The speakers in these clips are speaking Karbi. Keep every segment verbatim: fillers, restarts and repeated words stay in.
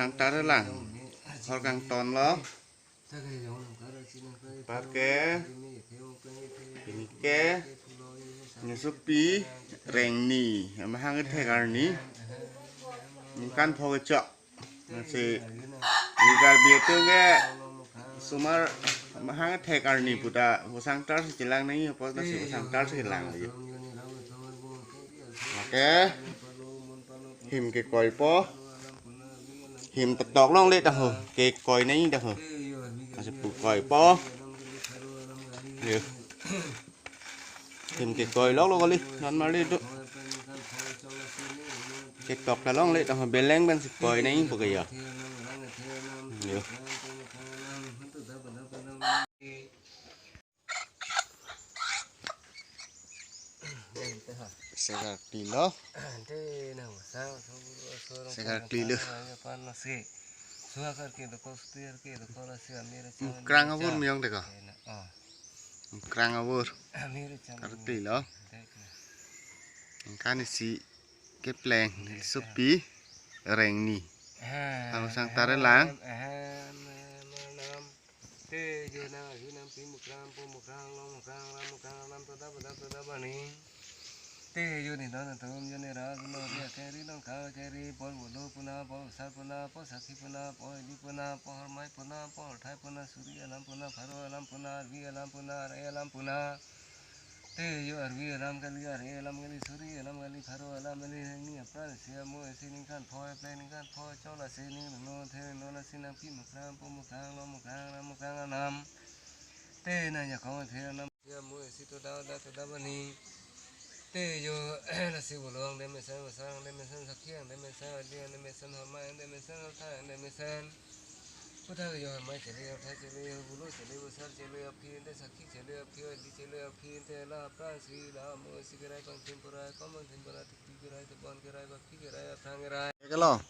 Sangtar lang. Hor kangton lo. Parke. Pini ke. Nesopi rengni. Amahang kethek arni. Ningkan pho kechok. Lasi, ini Karbi atum ke sumar mahang thek arni puta, pu sangtar si chelang nangji apot lasi pu sangtar si lang lagi. Lake, him kekoipo, him tetok longle ta ho, kekoi nangji ta ho. Lasi pu koipo. Yo. Him kekoi lok lo kali, non mali tu. Ketok ta longle, ta beleng pen si koi nangji pu ke ya. Yo. Segar pilo. Segar pilo. Suakar ke dokok, suakar ke dokok, lasi amir cang. Krang abur miyong deko. Krang abur. Amir cang. Karti lo. Kan isi kepleng, sopi, rengni. Ahem, ahem, sangtar lang. Ahem, ahem, ahem. Tejo nang, arju nang, pi mukrang, po mukrang, lo mukrang, ram mukrang, ram toda, toda, toda bani. Tejo ni don atum, jo ni ra, no ri, keri, don ka, keri, por bulu puna, por sar puna, por sakhi puna, por ili puna, por hormai puna, por thai puna, suri alam puna, pharo alam puna, arvi alam puna, arai alam puna. Tejo arvi alam kali, arai alam kali, suri alam kali, pharo alam kali, ni apran si amo isi ningkan pho, pleng ningkan pho, chok lasi ning no, the no lasi nang pi mukrang, po mukrang, lo mukrang, ram mukrang anam. Te nang jakong the anam. Si amo isi toda, toda, toda bani. Tejo lasi bulu angdeng mesen, basa angdeng mesen, sakhi angdeng mesen, adi angdeng mesen, hormai angdeng mesen, horthai angdeng mesen. Puthak jo hormai chele, horthai chele, bulu chele, basa chele, aphi ante sakhi chele, aphi adi chele, aphi ante la apran si la amo isi kerai pangthim purai, kom pangthim purai, tikpi kerai, tepon kerai, baphi kerai, aphrang kerai. Kalo.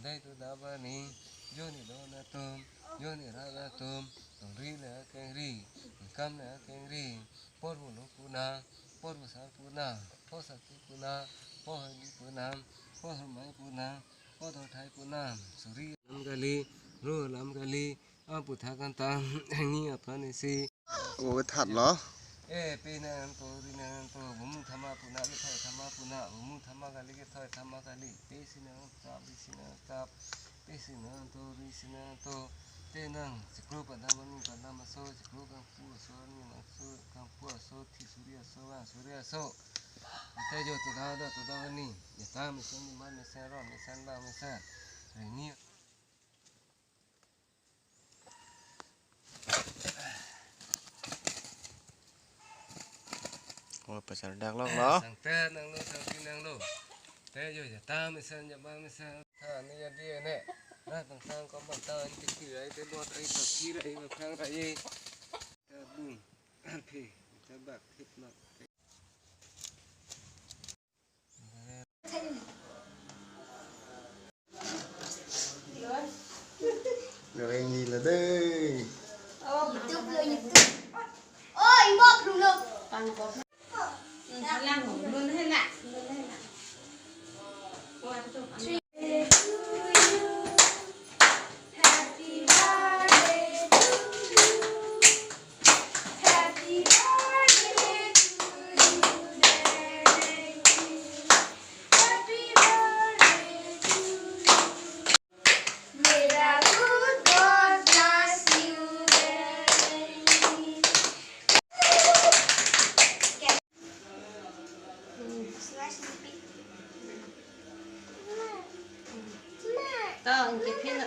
Dei toda bani, jo ni don atum, jo ni ra atum, tongri le kengri, kam le kengri, por bulu puna, por basa puna, por sakhi puna, por holi puna, por hormai puna, por horthai puna, suri alam kali, ro alam kali, aputhak kanta, ni apran isi. Wo ke that lo. E, pi nang to, ri nang to, bumu thama puna, lithoi thama puna, bumu thama kali, kethoi thama kali, pe si nang kap, ri si nang kap, pe si nang to, ri si nang to, te nang, chiklo pada mani pada maso, chiklo kangpu aso, ni maso, kangpu aso, thi suri aso, vang suri aso. Ante jo toda, toda, toda bani, jatang mesen, nimat mesen, ron mesen, bang mesen, rengni. Oh, pasar dak lok lo. Sangtet nang lo, sangti nang lo. Te jo jatang mesen, jabang mesen. Ha, ni jadi ne. Nah, tang tang kom bang tang, ini kiri ai, te buat ai, tak kiri ai, bang tang ai. Tabung. Oke, tabak, hit mak. Goreng ni la dei. Oh, YouTube lo, YouTube. Oh, imbok dulu. One, two, three. Happy birthday to you, Derek. Happy birthday to you. May the good God bless you, Derek. Tong, kipin.